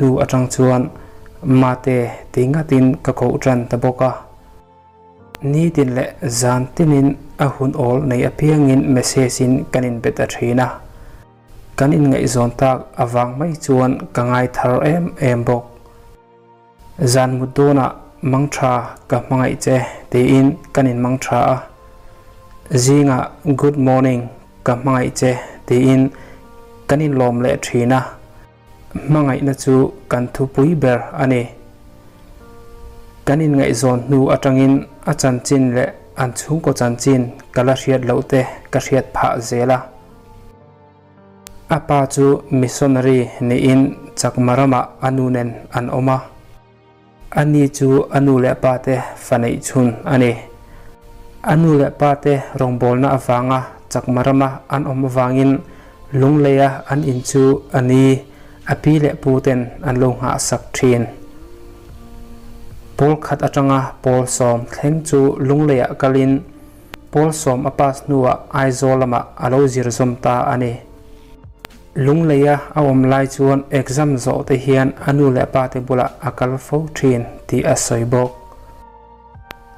hnu atang chuan Mate ti ngatin ka koh tan ta bawk a. Nitin leh zan tinin a hun awl nei apiangin message in kan inbe ta thin a. Kan inngaihzawn tak avang mai chuan ka ngai thar em em bawk. Zan mut dawnah mang tha ka hmangaih che tiin kan in mang tha a, zingah good morning ka hmangaih che tiin kan in lawm leh thin a, hmangaihna chu kan thupui ber a ni. Kan in ngaihzawn hnu atangin a chanchin leh an chhungkaw chanchin ka la hriat loh te ka hriat phah zel a. A pa chu missionary niin Chakma ramah a nu nen an awm a. A ni chu a nu leh pa te fa neih chhun a ni. A nu leh pa te rawngbawlna avanga Chakma rama an awm avangin Lungleia an in chu a ni a pi leh pu ten an lo nghahsak thin. Pawl khat atanga pawl sawm thleng chu Lungleiah kalin Pawl sawm a pass hnuah Aizawl lamah a lo zir zawm ta a ni. Lungleia a awm lai chuan exam zawh te hian a nu leh pa te bulah a kal fo thin tih a sawi bawk.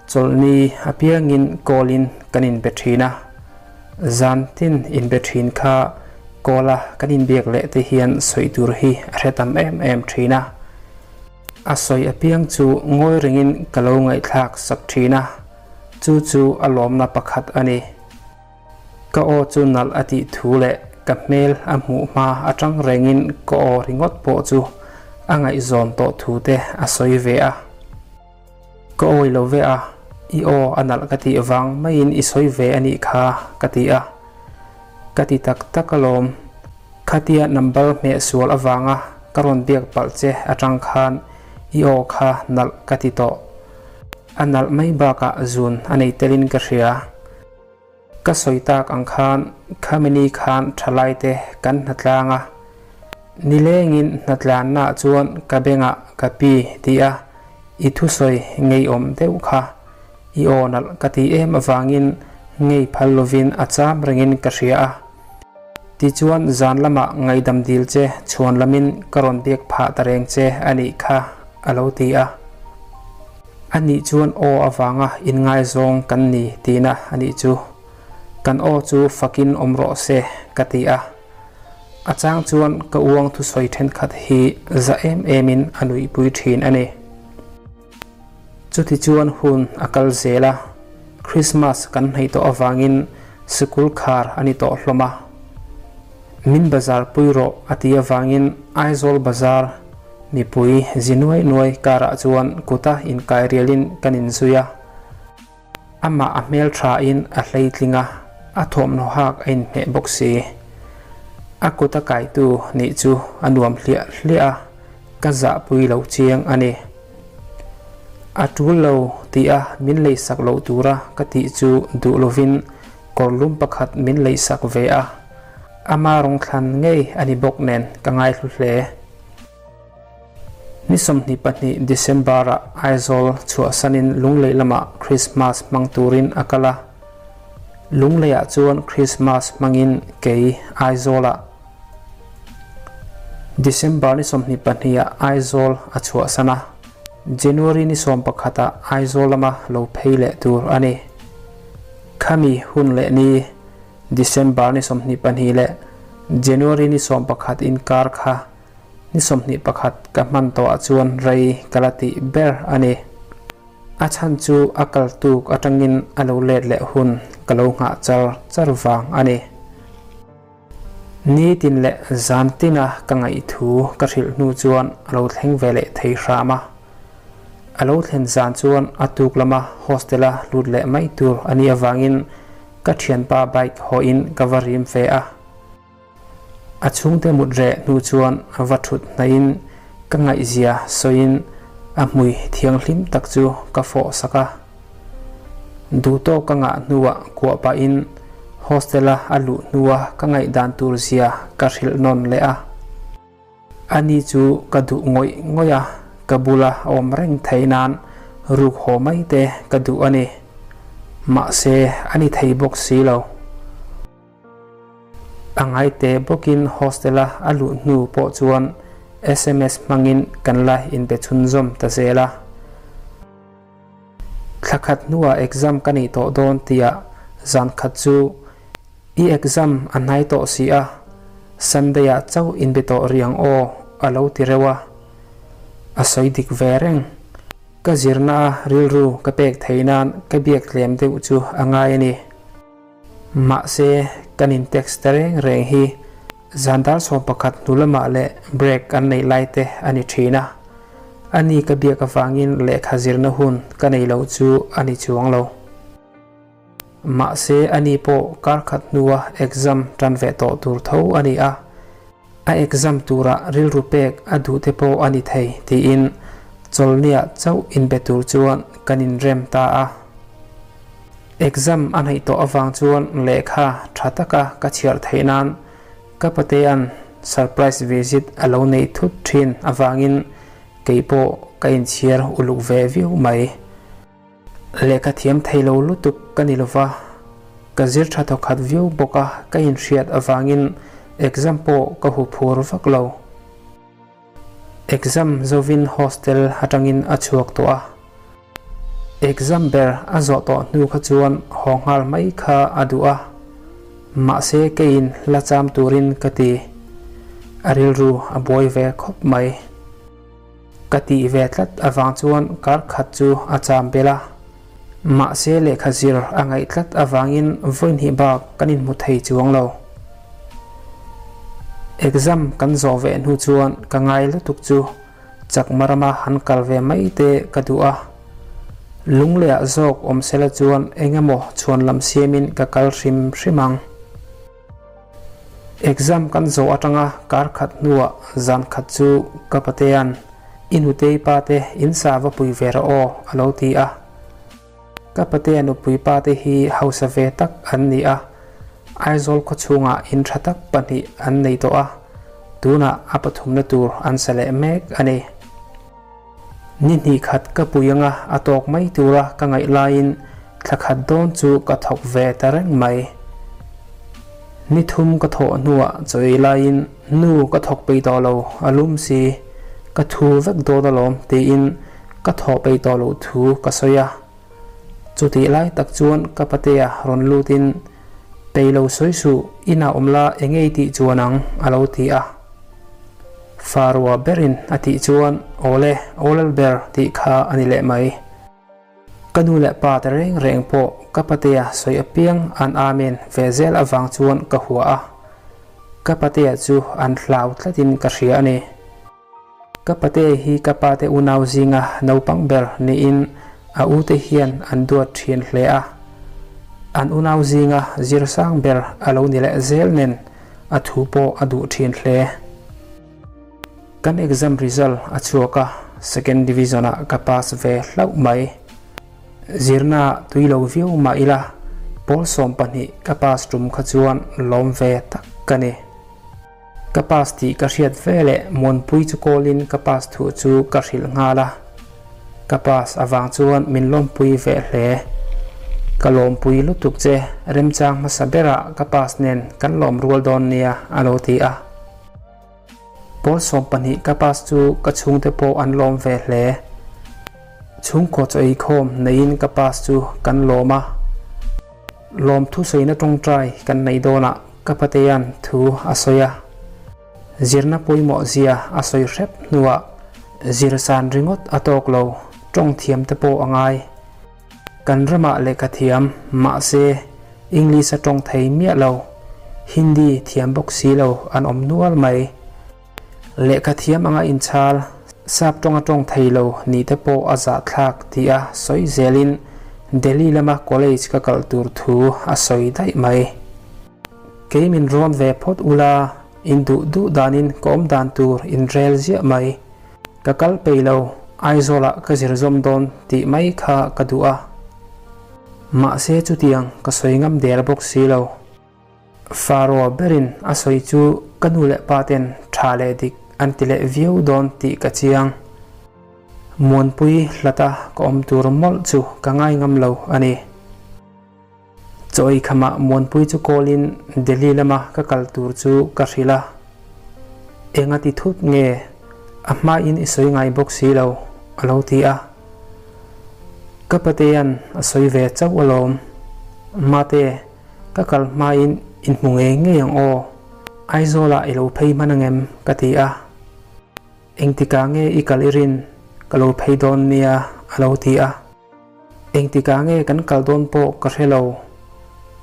Chawlhni apiangin call in kan inbe thin a, zan tin inbe thin kha call a kan inbiak leh te hian sawi tur hi a hre tam em em thin a. A sawi apiang chu ngawi rengin ka lo ngaihthlak sak thin a. Chu chu a lawmna pakhat a ni. Ka aw chu nalh a tih thu leh ka hmel a hmuh hma atang rengin ka aw ringawt pawh chu a ngaihzawn tawh thu te a sawi ve a. Ka awi lo ve a, i aw a nalh ka tih vang maiin i sawi ve a nih kha ka ti a. Ka ti tak tak alawm. Khatia number hmeh sual avanga ka rawn biak palh che atang khan i aw kha nalh ka ti tawh. A nalh mai bakah zun a nei telin ka hria. Ka sawi tak ang khan Khamini khan thalai te kan hnatlang a, nilengin hnatlannaah chuan ka bengah ka pi ti a, i thusawi ngeiawm deuh kha i aw nalh ka ti em avangin ngei phal lovin a cham rengin ka hria a. Tichuan zan lamah ngaihdam dil che chhuan lamin ka rawn biak phah ta reng che a nih kha a lo ti a. A nih chuan aw avanga inngaizawng kan ni tihna a nih chu. Kan aw chu fakin awm rawh se ka ti a. A chang chuan ka uang thusawi thenkhat hi za em emin a nuihpui thin a ni. Chutichuan hun a kal zel a, Christmas kan hnaih tawh avangin sikul khar a ni tawh hlawm a. Min bazar pui rawh a ti avangin Aizawl bazar mipui zi nuai nuai karah chuan kuta inkai rialin kan inzui a. Amah a hmel thain a hleitling a, a thawmhnaw hak a inhmeh bawk si. A kut a kaitu nih chu a nuam hliah hliah a, ka zahpui lo chiang a ni. A tul lo tih a min leisak loh tura ka tih chu duh lovin kawrlum pakhat min leisak ve a, ama rawng thlan ngei a ni bawk nen ka ngaihlu hle. Ni 22 December-ah Aizawl chhuahsanin Lunglei lamah Krismas hmang turin a kal a. Lungleiah chuan Krismas hmangin kei Aizawlah December ni 22-ah Aizawl a chhuahsan a, January ni 11-ah Aizawl lama lo phei leh tur a ni. Khami hun leh ni December ni 22 leh January ni 11 inkar kha Ni 21 ka hman tawhah chuan rei ka la tih ber a ni. A chhan chu a kal tuk atangin a lo let leh hun ka lo nghah char char vang a ni. Nitin leh zan tina ka ngaih thu ka hrilh hnu chuan a lo thleng ve leh thei hram a. A lo thlen zan chuan a tuk lama hostel-a lut leh mai tur a nih avangin ka thianpa bike hawhin ka va rim ve a. A chhungte mut reh hnu chuan a va thut hnaihin ka ngaihzia sawiin a hmui thianghlim tak chu ka fawh sak a. Duhtawk ka ngah hnuah kuah pahin hostel-a a luh hnua ka ngaihdan tur zia ka hrilh nawn leh a. Ani chu ka duh ngawih ngawih a, ka bula awm reng theih nan ruk haw mai te ka duh a ni. Mahse, a ni thei bawk si lo. A ngaite bawkin hostel-a a luh hnu pawh chuan Sms hmangin kan la inbe chhunzawm ta zel a. Thla khat hnuah exam ka nei tawh dawn tihah zan khat chu i exam a hnai tawh si a, Sunday ah chauh inbe tawh rih ang aw a lo ti reuh a. A sawi dik ve reng. Ka zirna a rilru ka pek theih nan ka biak tlem deuh chu a ngai a ni. Mahse, kan in text ta reng reng hi zan dar 11 hnu lamah leh break an neih lai te a ni thin a. A ni ka biak avangin lehkha zirna hun ka nei loh chu a ni chuang lo. Mahse, a ni pawh kar khat hnua exam tan ve tawh tur tho a ni a. A exam turah rilru pek a duh te pawh a ni thei tiin chawlhniah chauh inbe tur chuan kan inrem ta a. Exam a hnaih tawh avang chuan lehkha tha taka ka chhiar theih nan ka patea'n surprise visit a lo neih thut thin avangin kei pawh ka inchhiar uluk ve viau mai. Lehkha thiam thei lo lutuk ka ni lova, ka zir tha thawkhat viau bawk a ka inhriat avangin exam pawh ka hu phur vak lo. Exam zovin hostel atangin a chhuak tawh a. Exam ber a zawh tawh hnu kha chuan haw nghal mai kha a duh a, mahse keiin la cham turin ka ti. A rilru a buai ve khawp mai. Ka tih ve tlat avang chuan kar khat chu a cham belh a. Mahse lehkha zir a ngaih tlat avangin vawihnih bak kan inhmu thei chuang lo. Exam kan zawh ve hnu chuan ka ngai lutuk chu chakma rama han kal ve mai te ka duh a. Lungleiah zawk awm sela chuan eng emaw chhuan lam siamin ka kal hrim hrim ang. Exam kan zawh atanga kar khat hnuah zan khat chu ka patea'n i nutei pa te in sa va pui ve rawh aw a lo ti a. Ka patea nupui pa te hi hausa ve tak an ni a, Aizawl khawchhungah in tha tak pahnih an nei tawh a, tunah a pathumna tur an sa leh mek a ni. Ni hnih khat ka pui anga a tawk mai tura ka ngaih laiin thla khat dawn chu ka thawk ve ta reng mai. Ni thum ka thawh hnuah chaw ei laiin nu ka thawk peih tawh lo a lum si, ka thu vek dawn alawm tiin ka thawh peih tawh loh thu ka sawi a. Chutih lai tak chuan ka patea rawn lutin Peih lo sawi suh, inah awm la eng ei tih chuan ang a lo ti a. Farua berin a tih chuan Awle, Awlal ber tih kha a ni leh mai. Ka nu leh pa te reng reng pawh ka patea sawi apiang an amen ve zel avang chuan ka hua a. Ka patea chu an hlau tlatin ka hria a ni. Ka pate hi ka pate unau zinga naupang ber niin a ute hian an duat thin hle a. An unau zinga zirsang ber a lo ni leh zel nen a thu pawh a duh thin hle. Kan exam result a chhuak a, second division ah ka pass ve hlauh mai. Zirna tui lo viau mah ila pawl 12 ka pass tum kha chuan lawm ve tak ka ni. Ka pass tih ka hriat ve leh Muanpui chu call in ka pass thuh chu ka hrilh nghal a. Ka pass avang chuan min lawmpui ve hle. Ka lawmpui lutuk che, remchang hmasa berah ka pass nen kan lawm rual dawn nia a lo ti a. Pawl 12 ka pass chu ka chhungte pawh an lawm ve hle. Chhungkaw chaw eikhawm neiin ka pass chu kan lawm a. Lawmthu sawina tawngtai kan neih dawnah ka patea'n thu a sawi a. Zirna pawimawh zia a sawi hrep hnuah zirsan ringawt a tawk lo, tawng thiam te pawh a ngai. Kan ramah lehkha thiam, mahse English a tawng thei miah lo, Hindi thiam bawk si lo an awm nual mai. Lehkha thiam anga inchhal, sap tawnga tawng thei lo nih te pawh a zahthlak tih a sawi zelin Delhi lama college ka kal tur thu a sawi daih mai. Kei min rawn ve phawt ula, in duh duh danin ka awm dan tur in rel ziah mai. Ka kal peih lo, Aizawlah ka zir zawm dawn tih mai kha ka duh a. Mahse chutiang ka sawi ngam der bawk si lo. Faro berin a sawi chu ka nu leh pa ten tha leh dik an ti leh viau dawn tih ka chiang. Muanpui hlata ka awm tur mawlh chu ka ngai ngam lo a ni. Chaw ei khamah Muanpui chu call in Delhi lama ka kal tur chu ka hrilh a. Enga ti thut nge? A hmain i sawi ngai bawk si lo, a lo ti a. Ka patea'n a sawi ve chauh alawm. Mate, ka kal hmain inhmu ngei ngei ang aw. Aizawlah i lo phei hman angem? ka ti a. Engtikah nge i kal i rin? Ka lo phei dawn nia, a lo ti a. Engtikah nge kan kal dawn pawh ka hre lo.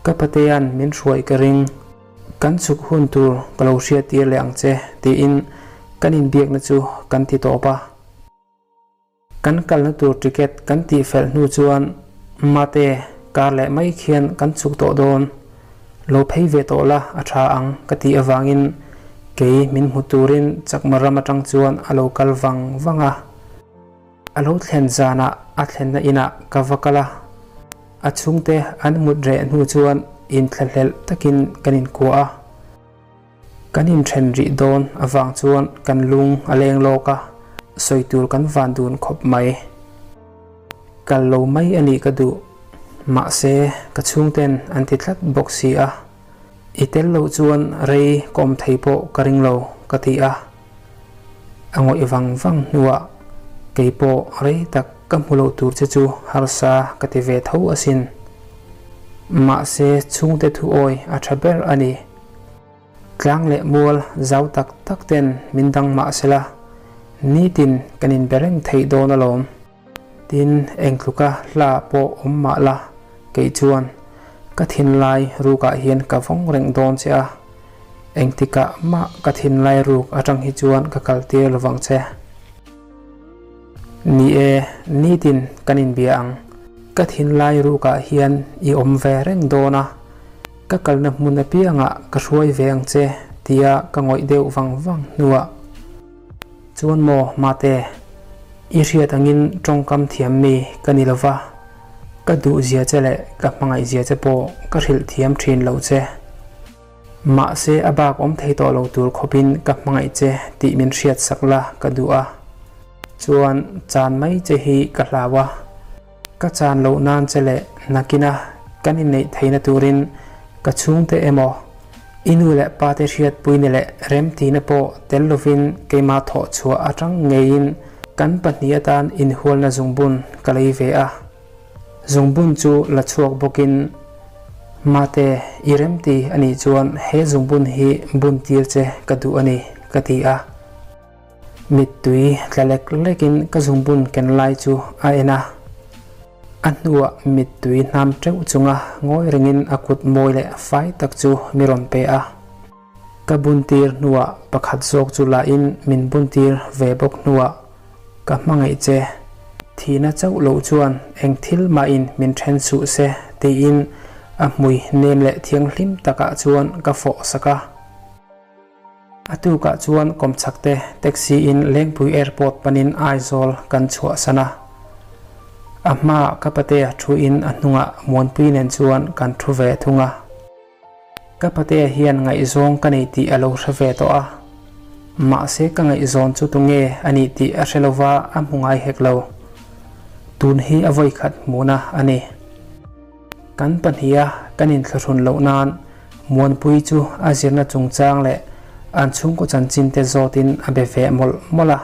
Ka patea'n min hruai ka ring. Kan chhuk hun tur ka lo hriattir leh ang che, tiin kan inbiakna chu kan ti tawp a. Kan kalna tur ticket kan tih felh hnu chuan Mate, kar leh mai khian kan chhuk tawh dawn. Lo phei ve tawh la a tha ang ka tih avangin kei min hmu turin chakma ram atang chuan a lo kal vang vang a. A lo thlen zanah a thlenna inah ka va kal a, a chhungte an mut reh hnu chuan inthlahlelh takin kan inkuah a. Kan inthen rih dawn avang chuan kan lung a leng lawk a, sawi tur kan van dun khawp mai. Kal lo mai a nih ka duh, mahse ka chhungten an ti tlat bawk si a, i tel loh chuan rei ka awm thei pawh ka ring lo ka ti a. A ngawih vang vang hnuah kei pawh rei tak ka hmu loh tur che chu harsa ka ti ve tho asin. Mahse chhungte thu awi a tha ber a ni. Tlang leh mual zau tak tak ten min dang mah sela nitin kan inbe reng theih dawn alawm. Tin, eng tluka hla pawh awm mah la, kei chuan ka thinlai rukah hian ka vawng reng dawn che a, engtikah mah ka thinlai ruk atang hi chuan ka kal tir lovang che. Ni e, nitin kan inbia ang, ka thinlai rukah hian i awm ve reng dawn a, ka kalna hmun apiangah ka hruai ve ang che tia ka ngawih deuh vang vang hnuah, Chuan maw Mate, i hriat angin tawngkam thiam mi ka ni lova, ka duh zia che leh ka hmangaih zia che pawh ka hrilh thiam thin lo che. Mahse a bak awm thei tawh lo tur khawpin ka hmangaih che tih min hriat sak la ka duh a. Chuan chan mai che hi ka hlau a. Ka chan loh nan che leh nakina kan inneih theihna turin ka chhungte emaw, i nu leh pate hriatpuina leh remtihna pawh tel lovin keimah thawh chhuah atang ngeiin kan pahnih atan inhualna zungbun ka lei ve a. Zungbun chu la chhuak bawkin, Mate, i remti a nih chuan he zungbun hi bun tir che ka duh a ni, ka ti a. Mittui tla lek lekin ka zungbun ken lai chu a en a. A hnuah mittui hnam teuh chunga ngawi rengin a kut mawi leh fai tak chu mi rawn pe a. Ka buntir hnuah pakhat zawk chu lahin min buntir ve bawk hnuah ka hmangaih che. Thihna chauh loh chuan eng thil mahin min then suh se tiin a hmui nem leh thianghlim takah chuan ka fawh sak a. A tukah chuan kawmchhakte taxi in Lengpui Airport panin Aizawl kan chhuahsan a. A hmaah ka patea thu in a hnungah Muanpui nen chuan kan thu ve thung a. Ka patea hian ngaihzawng ka nei tih a lo hre ve tawh a. Mahse ka ngaihzawn chu tunge a nih tih a hre lova a hmu ngai hek lo. Tun hi a vawikhat hmuhna a ni. Kan pahniha kan inthlahrun loh nan Muanpui chu a zirna chungchang leh an chhungkaw chanchin te zawtin a be ve mawlh mawlh a.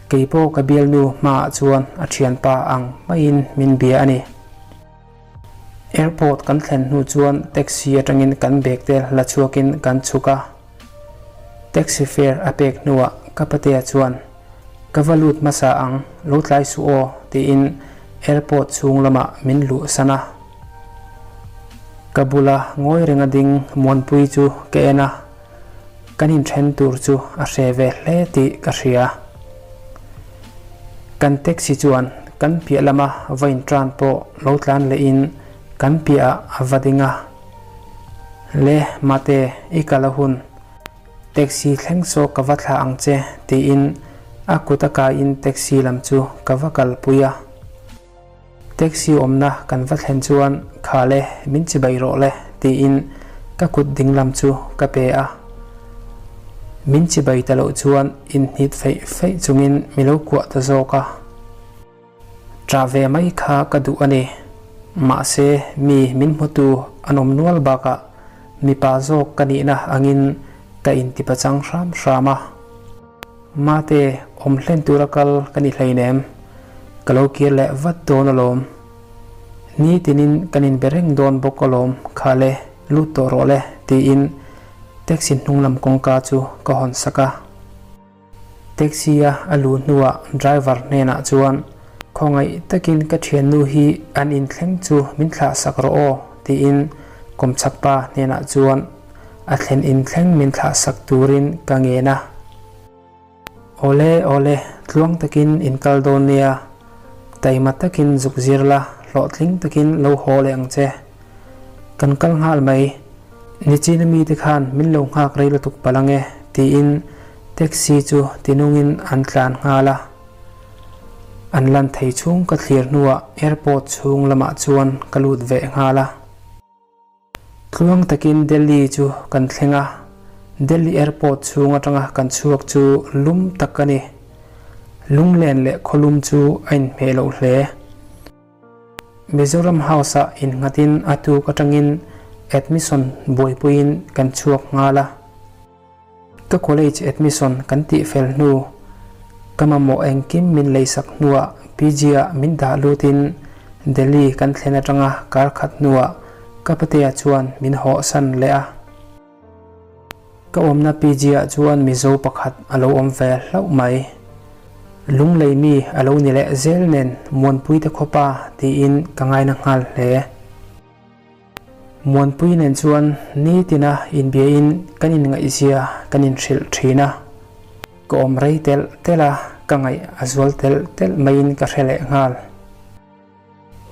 Keipawh ka bialnu hmaah chuan a thianpa ang maiin min bia a ni. Airport kan thlen hnu chuan taxi atangin kan bag te la chhuakin kan chhuk a. Taxi fare a pek hnuah ka patea chuan, Ka va lut hmasa ang, lo tlai suh aw, tiin airport chhung lamah min luh san a. Ka bula ngawi renga ding Muanpui chu ka en a, kan inthen tur chu a hre ve hle tih ka hria. Kan taxi chuan kan piah lama va intran pawh lo tlan lehin kan piahah a va ding a. Le, mate, i kal a hun. Taxi thleng saw ka va thlah ang che, tiin a kut a kaiin taxi lam chu ka va kalpui a. Taxi awmna kan va thlen chuan, Kha le, min chibai rawh le, tiin ka kut ding lam chu ka pe a. Min chibai ta loh chuan inhnit feih feih chungin mi lo kuah ta zawk a. Ṭah ve mai kha ka duh a ni. Mahse, mi min hmutu an awm nual bakah mipa zawk ka nihna angin ka intipachang hram hram a. Mate, awm hlen tura kal ka ni hleinem, ka lo kir leh vat dawn alawm. Nitinin kan inbe reng dawn bawk alawm kha le, lut tawh rawh le, tiin taxi hnung lam kawngka chu ka hawn sak a. Taxi-a a luh hnuah driver hnenah chuan, Khawngaih takin ka thiannu hi an inthleng chu min thlah sak rawh aw, tiin kawmchhakpa hnenah chuan a thlen inthleng min thlah sak turin ka ngen a. Awle, awle, tluang takin in kal dawn nia, taima takin zuk zir la, hlawhtling takin lo haw leh ang che. Kan kal nghal mai. Nichina mite khan min lo nghak rei lutuk palh ange, tiin taxi chu tinungin an tlan nghal a. An lan thei chhung ka thlir hnuah airport chhung lamah chuan ka lut veh nghal a. Tluang takin Delhi chu kan thleng a, Delhi airport chhung atanga kan chhuak chu lum tak a ni. Lunglen leh khawlum chu a inhmeh loh hle. Mizoram House-ah innghatin a tuk atangin admission buaipuiin kan chhuak nghal a. Ka college admission kan tih fel hnu, ka mamawh engkim min leisak hnuah PG-ah min dah lutin Delhi kan thlen atanga kar khat hnuah ka patea chuan min hawhsan leh a. Ka awmna PG-ah chuan Mizo pakhat a lo awm ve hlauh mai. Lunglei mi a lo ni leh zel nen Muanpuite khawpa tiin ka ngaina nghal hle. Muanpui nen chuan nitina inbiain kan inngaihzia kan inhrilh thin a. Ka awm rei telh telh a, ka ngaih a zual telh telh maiin ka hre leh nghal.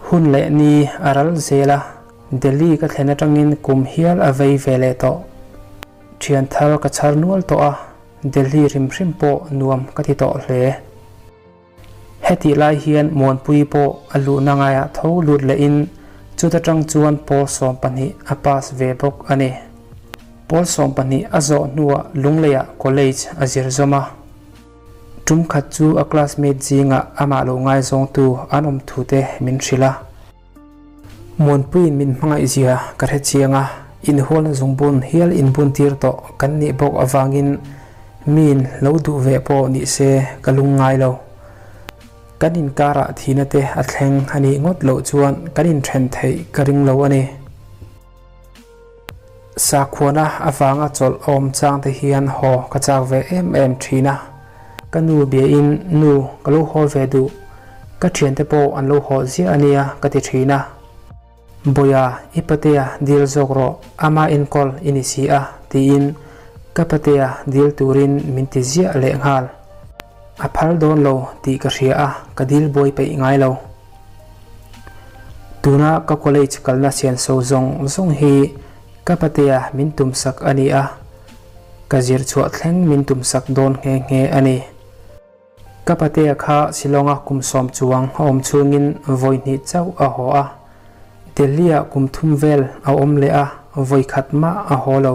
Hun leh ni a ral zel a, Delhi ka thlen atangin kum hial a vei ve leh tawh. Thian thar ka chhar nual tawh a, Delhi hrim hrim pawh nuam ka ti tawh hle. Hetih lai hian Muanpui pawh a luhna ngaiah tho lut lehin chuta tang chuan pawl 12 a pass ve bawk a ni. Pawl 12 a zawh hnuah Lungleiah college a zir zawm a. Tum khat chu a classmate zingah amah lo ngaizawngtu an awm thu te min hrilh a. Muanpuiin min hmangaih zia ka hre chiang a, inhualna zungbun hial inbuntir tawh kan nih bawk avangin miin lo duh ve pawh ni se ka lung ngai lo. Kan inkarah thihna te a thleng a nih ngawt loh chuan kan inthen theih ka ring lo a ni. Sakhuana avanga chawlh awm chang te hian haw ka chak ve em em thin a, ka nu biain nu ka lo haw ve duh, ka thiante pawh an lo haw ziah a nia ka ti thin a. Bawiha i patea dil zawk rawh, ama enkawl i ni si a tiin ka patea dil turin min ti ziah leh nghal. A phal dawn lo tih ka hria a, ka dil buai peih ngai lo. Tuna ka college kalna sianso zawng zawng hi ka patea min tumsak a ni a, ka zir chhuah thleng min tumsak dawn nghe nghe a ni. Ka patea kha Shillong-a kum sawm chuang a awm chhungin vawi hnih chauh a haw a, Delhi-ah kum thum vel a awm leh a, vawi khat mah a haw lo.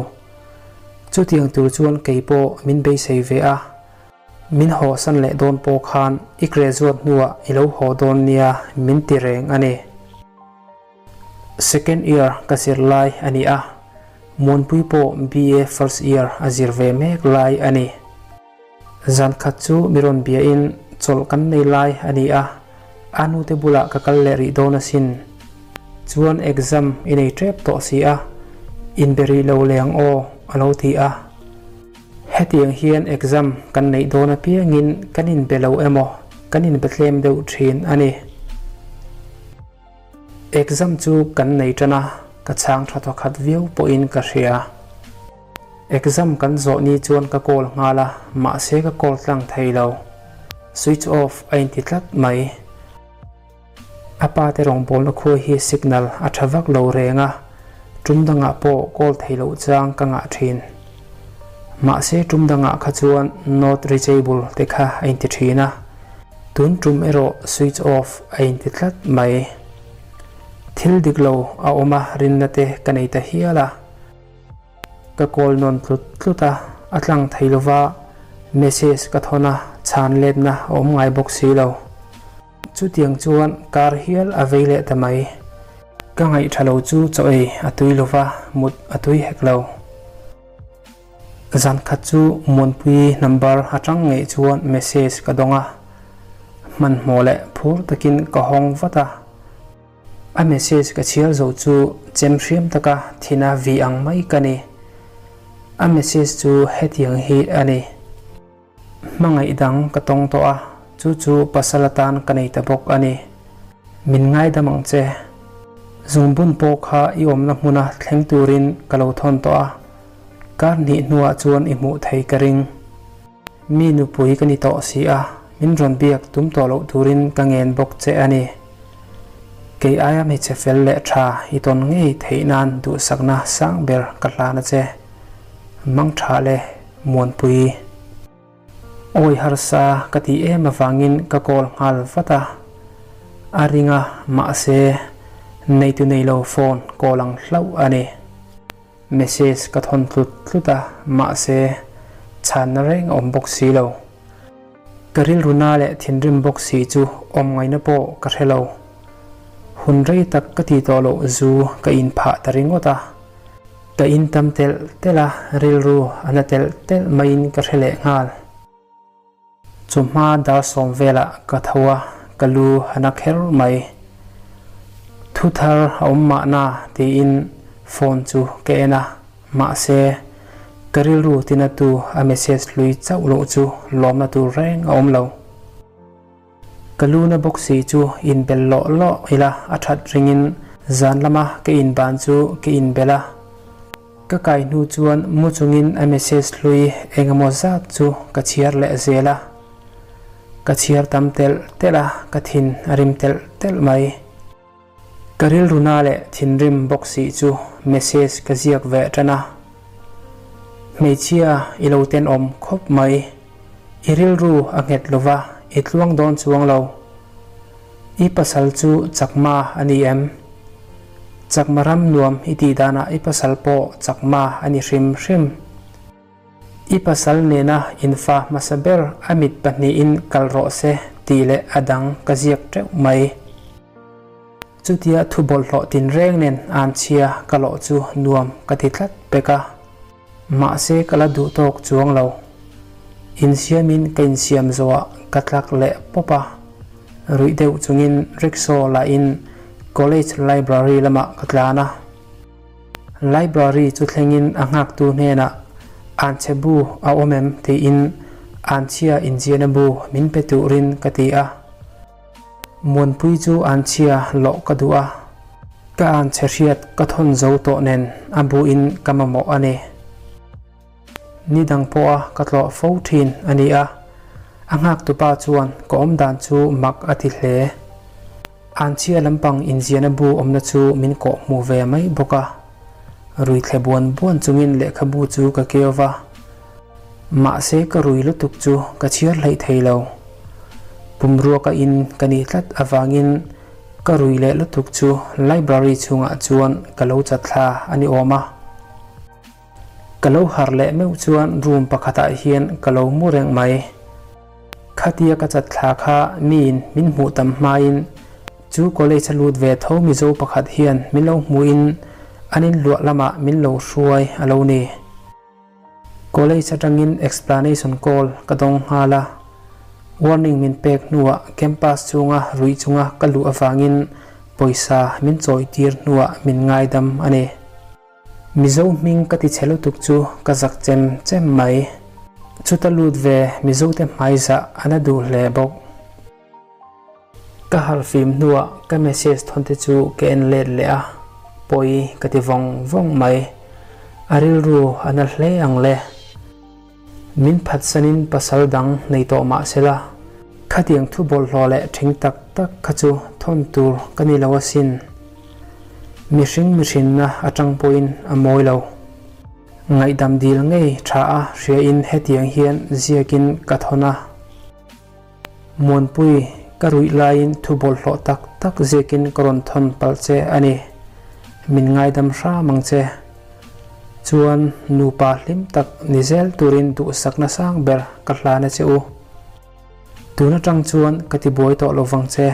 Chutiang tur chuan kei pawh min beisei ve a. Min hawhsan leh dawn pawh khan i graduate hnuah i lo haw dawn nia min ti reng a ni. Second year ka zir lai a ni a, Muanpui pawh BA first year a zir ve mek lai a ni. Zan khat chu mi rawn biain chawlh kan nei lai a ni a, a nute bulah ka kal leh rih dawn asin. Chuan exam i nei tep tawh si a, inbe rih lo leh ang aw a lo ti a. Hetiang hian exam kan neih dawn apiangin kan inbe lo emaw kan inbe tlem deuh thin a ni. Exam chu kan nei tan a, ka chhang tha thawkhat viau pawhin ka hria. Exam kan zawh ni chuan ka call nghal a, mahse ka call tlang thei lo. Switch off a inti tlat mai. A pa te rawngbawlna khua hi signal a tha vak lo reng a, tum dangah pawh call thei loh chang ka ngah thin. Mahse tum dangah kha chuan not reachable te kha a inti thin a, tun tum erawh switch off a inti tlat mai. Thil dik lo a awm a rinna te ka nei ta hial a. Ka call nawn tlut tlut a, a tlang thei lova message ka thawn a, chhan letna a awm ngai bawk si lo. Chutiang chuan kar hial a vei leh ta mai. Ka ngaih tha lo chu chaw ei a tui lo va, mut a tui hek lo. Zan khat chu Muanpui number atang ngei chuan message ka dawng a, hmanhmawh leh phur takin ka hawng vat a. A message ka chhiar zo chu chem hriam taka thina vi ang mai ka ni. A message chu hetiang hi a ni. Hmangaih dang ka tawng tawh a, chu chu pasal atan ka nei ta bawk a ni. Min ngaidam ang che. Zungbun pawh kha i awmna hmuna thleng turin ka lo thawn tawh a, kar hnih hnuah chuan i hmuh thei ka ring. Mi nupui ka ni tawh si a, min rawn biak tum tawh loh turin ka ngen bawk che a ni. Kei aia hmeichhe fel leh tha i tawn ngei theih nan duhsakna sang ber ka hlan a che. Mangtha le Muanpui. Awi harsa ka tih em avangin ka call nghal vat a, a ring a mahse neitu neilo phone call ang hlauh a ni. Message ka thawn tlut tlut a mahse chhanna reng a awm bawk si lo. Ka rilru na leh thinrim bawk si chu awm ngaihna pawh ka hre lo. Hun rei tak ka ti tawh loh zu ka inphah ta ringawt a. Ka in tam telh telh a, rilru a na telh telh maiin ka hre leh nghal. Chawhma dar sawm velah ka tho a, ka lu a na kher mai. Thu thar a awm mahna tiin phone chu ka en a, mahse ka rilru tinatu a message hlui chauh loh chu lawmna tur reng a awm lo. Ka lu na bawk si chu inbel lawh lawh ila a that ringin zan lama ka inban chu ka inbel a. Ka kai hnu chuan mu chungin a message hlui engemaw zat chu ka chhiar leh zel a. Ka chhiar tam telh telh a, ka thin a rim telh telh mai. Ka rilruna leh thinrim bawk si chu message ka ziak ve tan a. Hmeichhia i lo tenawm khawp mai. I rilru a nghet lova i tluang dawn chuang lo. I pasal chu chakma a ni em? Chakma ram nuam i tih danah i pasal pawh chakma a ni hrim hrim. I pasal nena infa hmasa ber a mit pahnihin kal rawh se tih leh a dang ka ziak teuh mai. Chutia thu bawlhhlawh tinreng nen anchhia ka lawh chu nuam ka ti tlat pek a. Mahse ka la duh tawk chuang lo. Insiamin ka insiam zawhah ka tlak leh pawp a. Ruih deuh chungin rickshaw lahin college library lamah ka tlan a. Library chu thlengin a nghaktu hnenah Anchhe bu a awm em? tiin Anchhia inziahna bu min pe turin ka ti a. Muanpui chu Anchhia lawh ka duh a, ka Anchhe hriat ka thawn zo tawh nen a buin ka mamawh a ni. Ni dang pawha ka tlawh fo thin a ni a, a nghaktupa chuan ka awmdan chu mak a ti hle. Anchhia lampang inziahna bu awmna chu min kawh hmu ve mai bawk a, rui thle buan buan chungin lehkhabu chu ka keu va. Mahse ka rui lutuk chu ka chhiar hleih thei lo. Pumruaka in ka ni tlat avangin ka rui leh lutuk chu library chhungah chuan ka lo chatthla a ni awm a. Ka lo harh leh meuh chuan room pakhatah hian ka lo mu reng mai. Khatia ka chat thla kha miin min hmuh tam hmain chu college a lut ve tho Mizo pakhat hian min lo hmuhin an inluah lamah min lo hruai a lo ni. College atangin explanation call ka dawng nghal a. Warning min pek hnuah campus chunga ruih chunga ka luh avangin pawisa min chawitir hnuah min ngaidam a ni. Mizo hming ka ti chhe lutuk chu ka zak chem chem mai. Chuta lut ve Mizo te hmaizah a na duh hle bawk. Ka harfim hnuah ka message thawn te chu ka en let leh a, pawi ka ti vawng vawng mai. A rilru a na hle ang le. Min phatsanin pasal dang nei tawh mah sela, khatiang thu bawlhhlawh leh ṭhing tak tak kha chu thawn tur ka ni lo asin. Mihring mihrinna aṭang pawhin a mawi lo. Ngaihdam dil ngei ṭha a hriain hetiang hian ziakin ka thawn a. Muanpui, ka ruih laiin thu bawlhhlawh tak tak ziakin ka rawn thawn palh che a ni. Min ngaidam hram ang che. Chuan nupa hlim tak ni zel turin duhsakna sang ber ka hlan a che u. Tun atang chuan ka ti buai tawh lo vang che.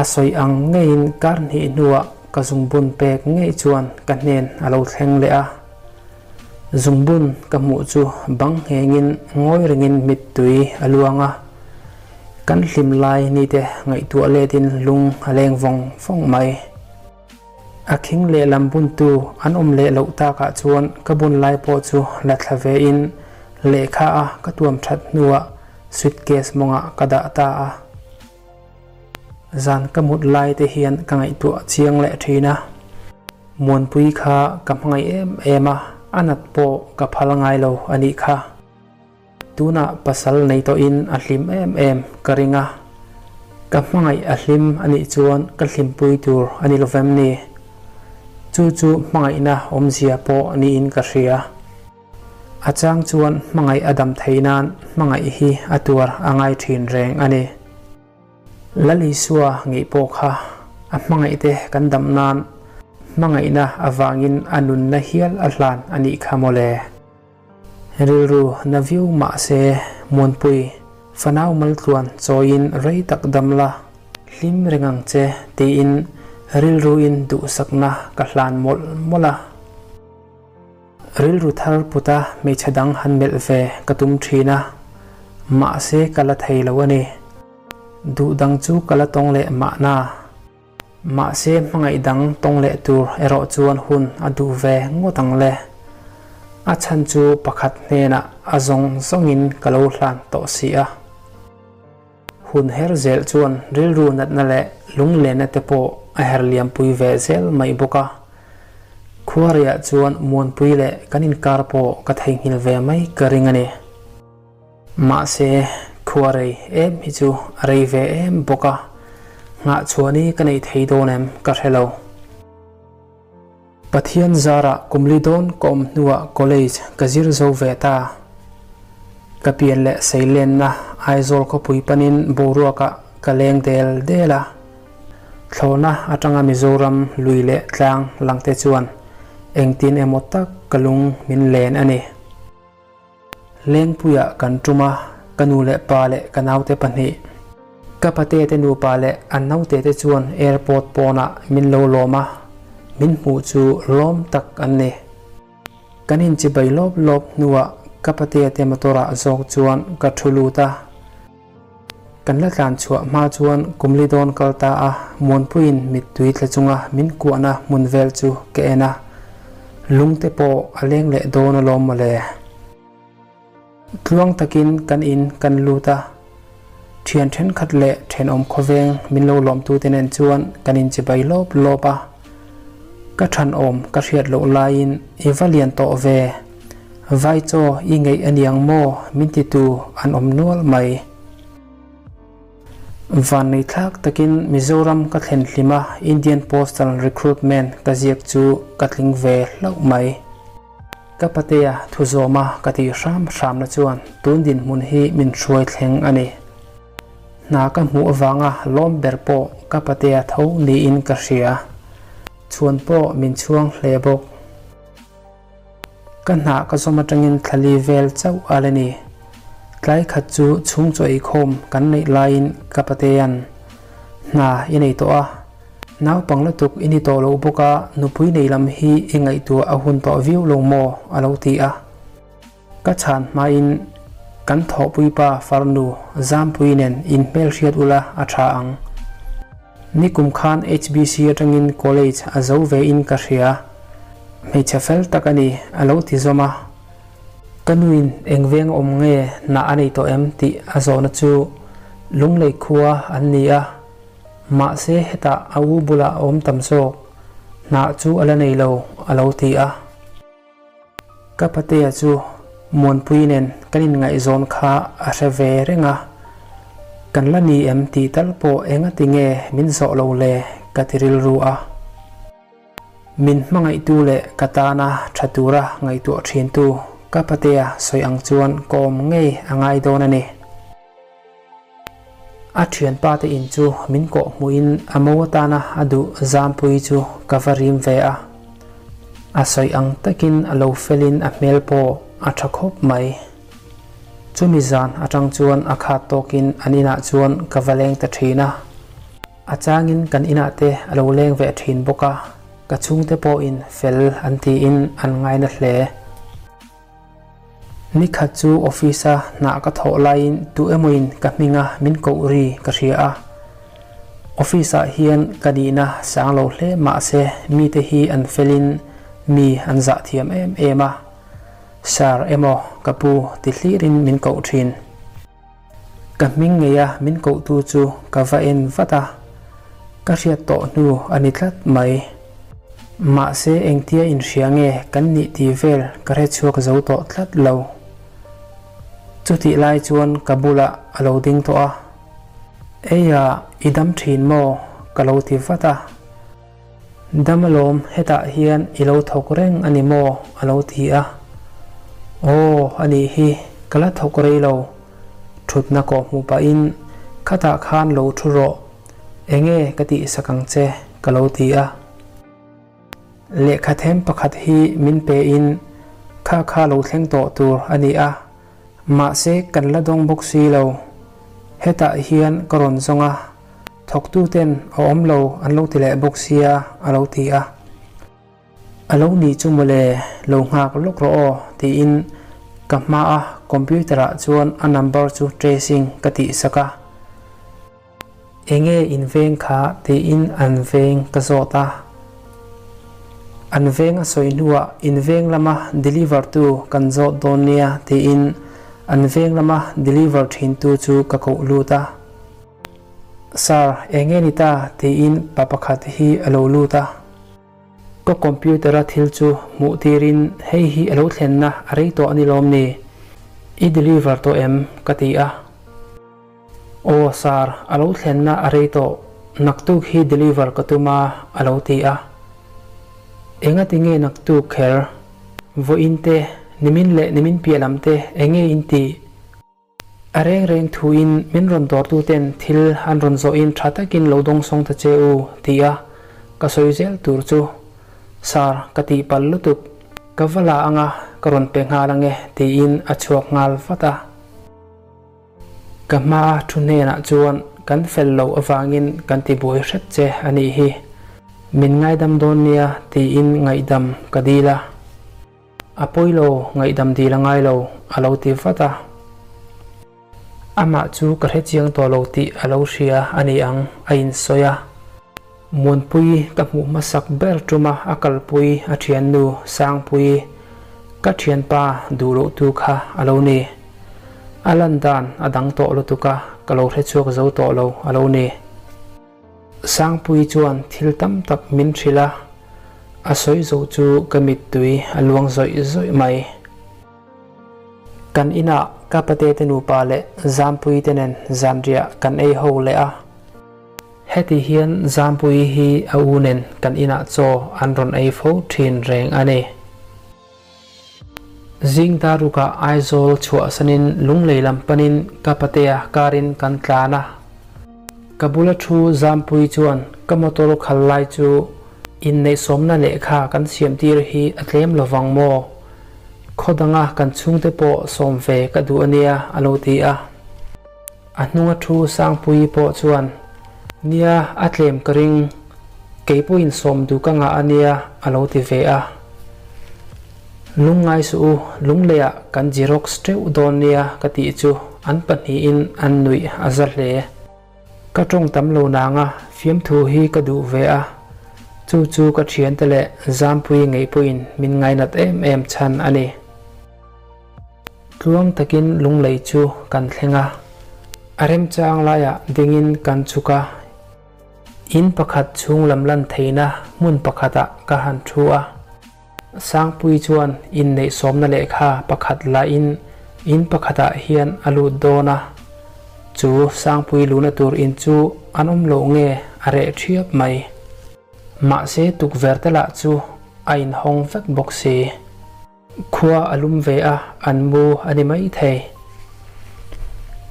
A sawi ang ngeiin kar hnih hnuah ka zungbun pek ngei chuan ka hnen a lo thleng leh a. Zungbun ka hmuh chu bang nghengin ngawi rengin mittui a luang a, kan hlim lai ni te ngaihtuah letin lung a leng vawng vawng mai. A khing lehlam buntu an awm leh loh takah chuan ka bun lai pawh chu la thla vein lehkha a ka tuam that hnuah suitcase mawngah ka dah ta a. Zan ka mut lai te hian ka ngaihtuah chiang leh thin a, Muanpui kha ka hmangaih em em a, a nat pawh ka phal ngai lo a nih kha. Tunah pasal nei tawhin a hlim em em ka ring a, ka hmangaih a hlim a nih chuan ka hlimpui tur a ni lovem ni? Chu chu hmangaihna awmzia pawh niin ka hria. A chang chuan hmangaih a dam thei nan hmangaih hi a tuar a ngai thin reng a ni. Lal Isua ngei pawh kha a hmangaihte kan dam nan hmangaihna avangin a nunna hial a hlan a nih kha mawle. Rilru na viau mah se Muanpui fanau maltluan chawiin rei tak dam la, hlim reng ang che tiin rilruin duhsakna ka hlan mawlh mawlh a. Rilru thar puta hmeichhe dang han melh ve ka tum thin a, mahse ka la thei lo a ni. Duh dang chu ka la tawng leh mahna. Mahse hmangaih dang tawng leh tur erawh chuan hun a duh ve ngawt ang le. A chhan chu pakhat hnenah a zawng zawngin ka lo hlan tawh si a. Hun her zel chuan rilru natna leh lunglenna te pawh a her liampui ve zel mai bawk a. Khuariah chuan Muanpui leh kan inkar pawh ka theihnghilh ve mai ka ring a ni. Mahse, khua rei em hi chu a rei ve em bawk a, nghah chhuah ni ka neih thei dawn em ka hre lo. Pathian zarah kum li dawn ka awm hnuah college ka zir zo ve ta. Ka pian leh seilenna Aizawl khawpui panin boruakah ka leng del del a. Thlawhna atanga Mizoram lui leh tlang langte chuan engtin emaw tak ka lung min len a ni. Lengpuiah kan tum a, ka nu leh pa leh ka naute pahnih. Ka pate te nupa leh an naute te chuan airport pawnah min lo lawm a, min hmuh chu lawm tak an ni. Kan inchibai lawp lawp hnuah ka patea te motor ah zawk chuan ka thu lut a. Kan la tlan chhuah hma chuan kumli dawn kal ta a, Muanpuiin mittui tla chunga min kuahna hmun vel chu ka en a, lungte pawh a leng leh dawn alawm mawle. Tluang takin kan in kan lut a, thian thenkhat leh thenawm khawveng min lo lawmtute nen chuan kan inchibai lawp lawp a. Ka thanawm ka hriat loh laiin i va lian tawh ve, vai chaw i ngeih a niang maw min titu an awm nual mai. Vanneithlak takin Mizoram ka thlen hlim a, Indian Postal Recruitment ka ziak chu ka tling ve hlauh mai. Ka patea thu zawma ka tih hram hramna chuan tun dinhmun hi min hruai thleng a ni. Hna ka hmuh avanga lawm ber pawh ka patea tho niin ka hria. Chhuan pawh min chhuang hle bawk. Ka hna ka zawm atangin thlali vel chauh a la ni. Tlai khat chu chhung chaw eikhawm kan neih laiin ka patea'n hna i nei tawh a. Naupang lutuk i ni tawh lo bawk a, nupui nei lam hi i ngaihtuah a hun tawh viau lo maw? a lo ti a. Ka chhan hmain kan thawhpuipa farnu Zampui nen inhmelhriat ula a tha ang. Nikum khan HBC atangin college a zo ve in ka hria. Hmeichhe fel tak a ni, a lo ti zawm a. Ka nuin eng veng awm nge nah a nei tawh em tih a zawhna chu Lunglei khua an ni a. Mahse hetah a u bulah a awm tam zawk, hnah chu a la nei lo, a lo ti a. Ka patea chu Muanpui nen kan inngaihzawn kha a hre ve reng a, kan la ni em tih tal pawh engati nge min zawh lo le ka ti rilru a. Min hmangaihtu leh ka tana tha tura ngaihtuah thintu ka patea sawi ang chuan ka awm ngei a ngai dawn a ni. A thianpa te in chu min kawh hmuhin a mo atana a duh zampui chu ka va rim ve a. A sawi ang takin a lo felin a hmel pawh a tha khawp mai. Chumi zan atang chuan a khat tawkin an inah chuan ka va leng ta thin a. A changin kan inah te a lo leng ve thin bawk a, ka chhungte pawhin fel an tiin an ngaina hle. Nikhat chu office a hna ka thawh laiin tu emawin ka hminga min koh ri ka hria a. Office ah hian ka nihna sang lo hle mahse mite hi an felin mi an zah thiam em em a. Sir emaw ka pu ti hlirin min koh thin. Ka hming ngeia min kohtu chu ka va en vat a, ka hriat tawh hnu a ni tlat mai. Mahse engtia inhria nge kan nih tih vel ka hre chhuak zo tawh tlat lo. Chutih lai chuan ka bulah a lo ding tawh a, Eia i dam thin maw? ka lo ti vat a. Dam alawm hetah hian i lo thawk reng a ni maw? a lo ti a. Aw, a nih hi, ka la thawk rei lo. Thutna kawh hmuh pahin khatah khan lo thu rawh, enge ka tihsak ang che ka lo ti a. Lehkha them pakhat hi min pein kha kha lo thleng tawh tur a ni a, mahse kan la dawng bawk si lo. Hetah hian ka rawn zawng a. Thawktuten a awm lo an lo ti leh bawk sia a lo ti a. A lo nih chu mawle, lo nghak lawk rawh aw tiin ka hmaa computer ah chuan a number chu tracing ka tih sak a. Enge in veng kha tiin an veng ka zawt a. An veng a sawi hnuah in veng lama deliver tu kan zawt dawn nia tiin an veng lama deliver thin tu chu ka koh lut a. Sir, eng nge ni ta? tiin pa pakhat hi a lo lut a. Ka computer-a thil chu hmuh tirin hei hi a lo thlenna a rei tawh a ni lawm ni? I deliver tawh em? ka ti a. Aw sir, a lo thlenna a rei tawh, naktuk hi deliver ka tum a, a lo ti a. Engati nge naktuk kher? Vawiin te, nimin leh nimin piah lam te eng nge in tih? A reng reng thuin min rawn dawrtuten thil an rawn zawhin tha takin lo dawngsawng ta che u ti a ka sawi zel tur chu Sir ka tih palh lutuk, ka va la anga ka rawn pe nghal ange tiin a chhuak nghal vat a. Ka hma thu hnenah chuan kan fel loh avangin kan ti buai hrep che a nih hi, min ngaidam dawn nia tiin ngaihdam ka dil a. A pawi lo, ngaihdam dil a ngai lo, a lo ti vat a. Amah chu ka hre chiang tawh lo tih a lo hria a ni ang, a insawi a. Muanpui ka hmuh hmasak ber tuma a kalpui a thiannu Sangpui, ka thianpa duh loh tu kha a lo ni. A lan dan a dang tawh lutuk a, ka lo hre chhuak zo tawh lo a lo ni. Sangpui chuan thil tam tak min hrilh a, a sawi zo chu ka mittui a luang zawih zawih mai. Kan inah ka pate te nupa leh Zampui te nen zanriah kan ei ho leh a. Heti hian Zampui hi a u nen kan inah chaw an rawn ei fo thin reng a ni. Zing darukah Aizawl chhuahsanin Lunglei lam panin ka patea karin kan tlan a. Ka bula thu Zampui chuan ka motor khal lai chu inneihsawmna lehkha kan siamtir hi a tlem lovang maw? Khaw danga kan chhungte pawh sawm ve ka duh a nia a lo ti a. A hnunga thu Sangpuii pawh chuan, Nia, a tlem ka ring, kei pawhin sawm duh ka ngah a nia, a lo ti ve a. Lungngai suh u, lungleiah kan Xerox teuh dawn nia ka tih chu an pahnihin an nuih a za hle. Ka tawng tam lo nanga fiamthu hi ka duh ve a, chu chu ka thiante leh Zampuii ngei pawhin min ngainat em em chhan a ni. Tluang takin lunglei chu kan thleng a, a remchang laiah dingin kan chhuk a, in pakhat chhung lam lan theihna hmun pakhatah ka han thu a. Sangpui chuan inneihsawmna lehkha pakhat lahin in pakhatah hian a lut dawn a, chu Sangpui luhna tur in chu an awm loh nge a reh thiap mai. Mahse tukverh te lah chu a inhawng vek bawk si. Khua a lum ve a, an mu a ni mai thei.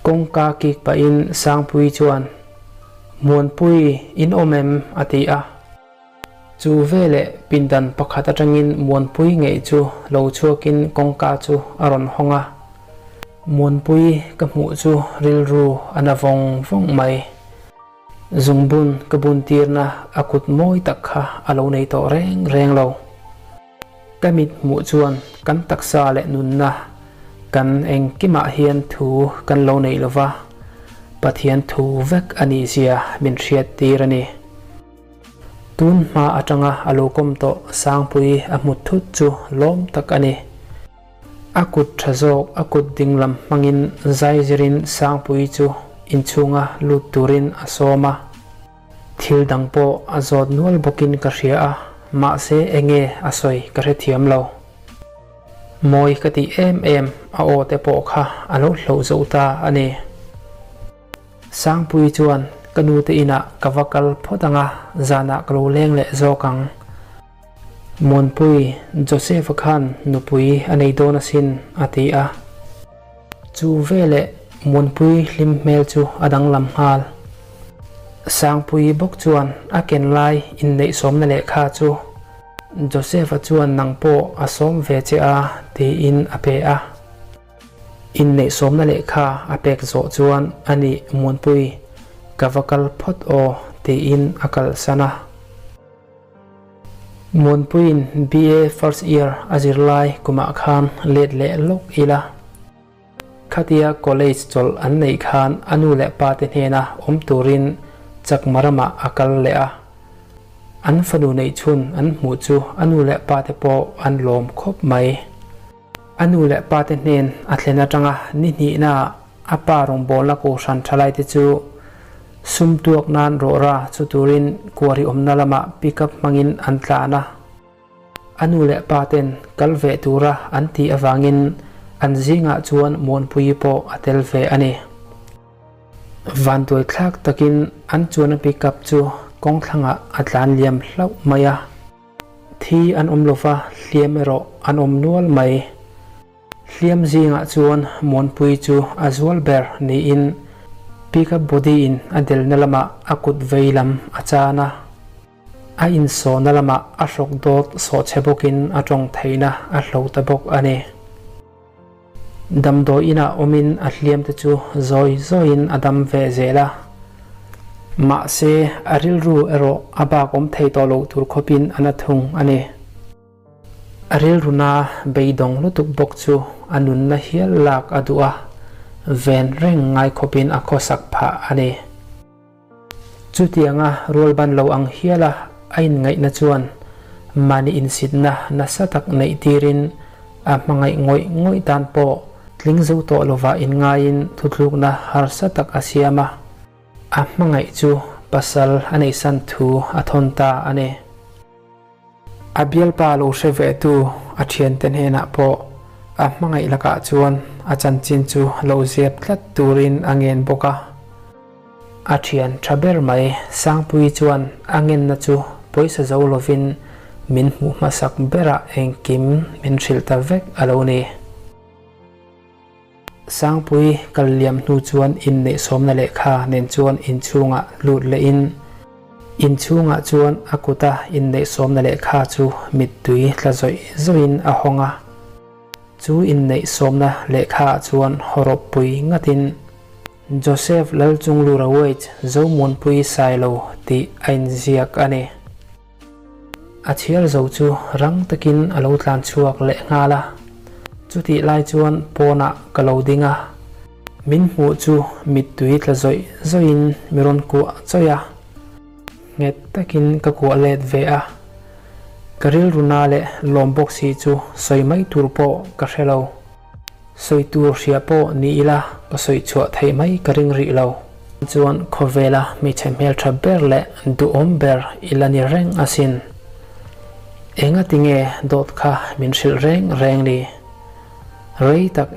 Kawngka kik pahin Sangpui chuan, Muanpui, in awm em? a ti a. Chu veleh pindan pakhat atangin Muanpui ngeih chu lo chhuakin kawngka chu a rawn hawng a. Muanpui ka hmuh chu rilru a na vawng vawng mai. Zungbun ka bun tirna a kut mawi tak kha a lo nei tawh reng reng lo. Ka mit hmuh chuan kan taksa leh nunna, Kan engkimah hian thu kan lo neih lova, Pathian thu vek a nih zia min hriat tir a ni. Tun hma atanga a lo kawm tawh Sangpui a hmu thut chu lawm tak a ni. A kut tha zawk a kut dinglam hmangin zai zirin Sangpui chu inchhunga lut turin a sawm a. Thil dang pawh a zawt nual bawkin ka hria a, mahse enge a sawi ka hrethiam lo. Mawi ka tih em em a aw te pawh kha a lo hloh zo ta a ni. Sangpui chuan ka nu te inah ka va kal phawt ang a, zanah ka lo leng leh zawk ang. Muanpui, Joseph-a khan nupui a nei dawn asin, a ti a. Chu veleh Muanpui hlim hmel chu a danglam nghal. Sangpui bawk chuan a ken lai inneihsawmna lehkha chu Joseph-a chuan nang pawh a sawm ve che a tiin a pe a. Inneihsawmna lehkha a pek zawh chuan a nih Muanpui, ka va kal phawt aw tiin a kalsan a. Muanpuiin BA first year a zir lai kumah khan let leh lawk ila. Khatia college chawlh an neih khan a nu leh pa te hnena awm turin Chakma ramah a kal leh a. An fanu neih chhun an hmuh chu a nu leh pa te pawh an lawm khawp mai. A nu leh pa te hnen a thlen atanga ni hnihnaah a pa rawngbawlna kohhran thalaite chu sum tuak nan rawhra chu turin kuari awmna lamah pickup hmangin an tlan a. A nu leh pa ten kal ve tura an tih avangin an zingah chuan Muanpuii pawh a tel ve a ni. Vantuaithlak takin an chuan a pickup chu kawngthlangah a tlan liam hlauh mai a. Thi an awm lova, hliam erawh an awm nual mai. Hliam zingah chuan Muanpui chu a zual ber niin pickup body in a delna lamah a kut vei lam a chan a. A insawhna lamah a hrawk dawt sawhchhe bawkin a tawng theihna a hlo ta bawk a ni. Damdawi inah awmin a hliam te chu zawi zawiin a dam ve zel a. Mahse, a rilru erawh a bak awm thei tawh loh tur khawpin a na thung a ni. A rilru na beidawng lutuk bawk chu a nunna hial lak a duh a, ven reng ngai khawpin a khawsak phah a ni. Chutianga rualban lo ang hiala a inngaihna chuan mahni insitna nasa tak neih tirin a hmangaih ngawih ngawih tan pawh tling zo tawh lovah inngaiin thutlukna harsa tak a siam a. A hmangaih chu pasal a neihsan thu a thawn ta a ni. A bialpa lo hre ve tu a thiante hnenah pawh a hmangaih lakah chuan a chanchin chu lo zep tlat turin a ngen bawk a. A thian tha ber mai Sangpui chuan a ngenna chu pawisa zo lovin min hmuh hmasak berah engkim min hrilh ta vek a lo ni. Sangpui kal liam hnu chuan inneihsawmna lehkha nen chuan inchhungah lut lehin inchhungah chuan a kuta inneihsawmna lehkha chu mittui tla zawih zawihin a hawng a. Chu inneihsawmna lehkhaah chuan hawrawppui ngatin Joseph Lalchunglura Wage Zomuanpui Sailo tih a inziak a ni. A chhiar zo chu rang takin a lo tlan chhuak leh nghal a, chutih lai chuan pawnah ka lo ding a, min hmuh chu mittui tla zawih zawihin mi rawn kuah chawih a, nghet takin ka kuah let ve a, ka rilru na leh lawm bawk si chu sawi mai tur pawh ka hre lo. Sawi tur hria pawh ni ila ka sawi chhuah theih mai ka ring rih lo. Chuan khawvela hmeichhe hmeltha ber leh duhawm ber i la ni reng asin. Enga tinge dawt kha min hrilh reng reng ni? Rei tak.